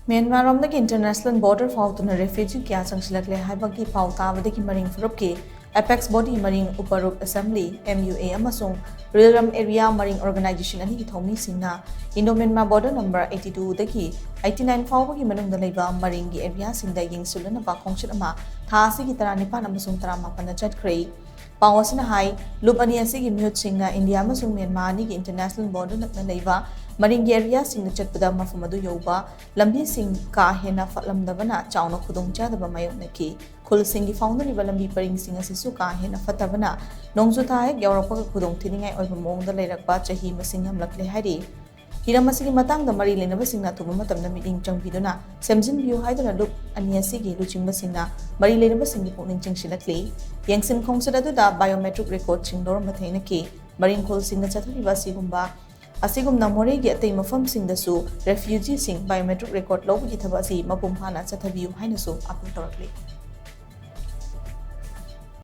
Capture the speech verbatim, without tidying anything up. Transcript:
Myanmar ꯔꯣꯝꯗꯒꯤ international border ꯐꯥꯎꯗꯨꯅ ꯔꯦꯐ꯭ꯌꯨꯖꯤ ꯀꯌꯥ ꯆꯪꯁꯤꯜꯂꯛꯂꯦ ꯍꯥꯏꯕꯒꯤ ꯄꯥꯎ ꯇꯥꯕꯗꯒꯤ ꯃꯔꯤꯡ ꯐꯨꯔꯨꯞꯀꯤ ꯑꯦꯄꯦꯛꯁ ꯕꯣꯗꯤ ꯃꯔꯤꯡ ꯎꯄꯔꯨꯞ ꯑꯦꯁꯦꯝꯕ꯭ꯂꯤ, ꯑꯦꯝ ꯌꯨ ꯑꯦ, ꯑꯃꯁꯨꯡ ꯔꯤꯜꯔꯝ ꯑꯦꯔꯤꯌꯥ ꯃꯔꯤꯡ ꯑꯣꯔꯒꯅꯥꯏꯖꯦꯁꯟ ꯑꯅꯤꯒꯤ ꯊꯧꯃꯤꯁꯤꯡꯅ Indo Myanmar border number eighty two ꯗꯒꯤ eighty nine ꯐꯥꯎꯕꯒꯤ ꯃꯅꯨꯡꯗ ꯂꯩꯕ ꯃꯔꯤꯡꯒꯤ ꯑꯦꯔꯤꯌꯥꯁꯤꯡꯗ ꯌꯦꯡꯁꯤꯜꯂꯅꯕ ꯈꯣꯡꯆꯠ ꯑꯃ ꯊꯥ ꯑꯁꯤꯒꯤ ꯇꯔꯥꯅꯤꯄꯥꯟ ꯑꯃꯁꯨꯡ ꯇꯔꯥꯃꯥꯄꯟꯗ ꯆꯠꯈ꯭ꯔꯦ꯫ ꯄꯥꯎ ꯑꯁꯤꯅ ꯍꯥꯏ, ꯂꯨꯞ ꯑꯅꯤ ꯑꯁꯤꯒꯤ ꯃꯤꯍꯨꯠꯁꯤꯡꯅ ꯏꯟꯗꯤꯌꯥ ꯑꯃꯁꯨꯡ ꯃ꯭ꯌꯥꯟꯃꯥꯔ ꯑꯅꯤꯒꯤ ꯏꯟꯇꯔꯅꯦꯁꯅꯦꯜ ꯕꯣꯔꯗꯔ ꯅꯛꯅ ꯂꯩꯕ ꯃꯔꯤꯡꯒꯤ ꯑꯦꯔꯤꯌꯥꯁꯤꯡꯗ ꯆꯠꯄꯗ ꯃꯐꯝ ꯑꯗꯨ ꯌꯧꯕ ꯂꯝꯕꯤꯁꯤꯡ ꯀꯥ ꯍꯦꯟꯅ ꯐꯠꯂꯝꯗꯕꯅ ꯆꯥꯎꯅ ꯈꯨꯗꯣꯡꯆꯥꯗꯕ ꯃꯥꯌꯣꯛꯅꯈꯤ꯫ ꯈꯨꯜꯁꯤꯡꯒꯤ ꯐꯥꯎꯅꯔꯤꯕ ꯂꯝꯕꯤ ꯄꯔꯤꯡꯁꯤꯡ ꯑꯁꯤꯁꯨ ꯀꯥ ꯍꯦꯟꯅ ꯐꯠꯇꯕꯅ ꯅꯣꯡꯖꯨ ꯊꯥ ꯍꯦꯛ ꯌꯧꯔꯛꯄꯒ ꯈꯨꯗꯣꯡ ꯊꯤꯅꯤꯡꯉꯥꯏ ꯑꯣꯏꯕ ꯃꯑꯣꯡꯗ ꯂꯩꯔꯛꯄ ꯆꯍꯤ ꯃꯁꯤꯡ ꯌꯥꯝꯂꯛꯂꯦ ꯍꯥꯏꯔꯤ꯫ ꯍꯤꯔꯝ ꯑꯁꯤꯒꯤ ꯃꯇꯥꯡꯗ ꯃꯔꯤ ꯂꯩꯅꯕꯁꯤꯡꯅ ꯑꯊꯨꯕ ꯃꯇꯝꯗ ꯃꯤꯠꯌꯦꯡ ꯆꯪꯕꯤꯗꯨꯅ ꯁꯦꯝꯖꯤꯟꯕꯤꯌꯨ ꯍꯥꯏꯗꯨꯅ ꯂꯨꯞ ꯑꯅꯤ ꯑꯁꯤꯒꯤ ꯂꯨꯆꯤꯡꯕꯁꯤꯡꯅ ꯃꯔꯤ ꯂꯩꯅꯕꯁꯤꯡꯒꯤ ꯄꯨꯛꯅꯤꯡ ꯆꯤꯡꯁꯤꯜꯂꯛꯂꯤ꯫ ꯌꯦꯡꯁꯤꯟ ꯈꯣꯡꯆꯠ ꯑꯗꯨꯗ ꯕꯥꯏꯑꯣꯃꯦꯇ꯭ꯔꯤꯛ ꯔꯦꯀꯣꯔꯗꯁꯤꯡ ꯂꯧꯔꯝꯕ ꯊꯦꯡꯅꯈꯤ꯫ ꯃꯔꯤꯡ ꯈꯨꯜꯁꯤꯡꯗ ꯆꯠꯊꯔꯤꯕ ꯑꯁꯤꯒꯨꯝꯕ, ꯑꯁꯤꯒꯨꯝꯅ ꯃꯣꯔꯦꯒꯤ ꯑꯇꯩ ꯃꯐꯝꯁꯤꯡꯗꯁꯨ ꯔꯦꯐ꯭ꯌꯨꯖꯤꯁꯤꯡ ꯕꯥꯏꯑꯣꯃꯦꯇ꯭ꯔꯤꯛ ꯔꯦꯀꯣꯔꯗ ꯂꯧꯕꯒꯤ ꯊꯕꯛ ꯑꯁꯤ ꯃꯄꯨꯡ ꯐꯥꯅ ꯆꯠꯊꯕꯤꯌꯨ ꯍꯥꯏꯅꯁꯨ ꯑꯥꯄꯤꯜ ꯇꯧꯔꯛꯂꯤ꯫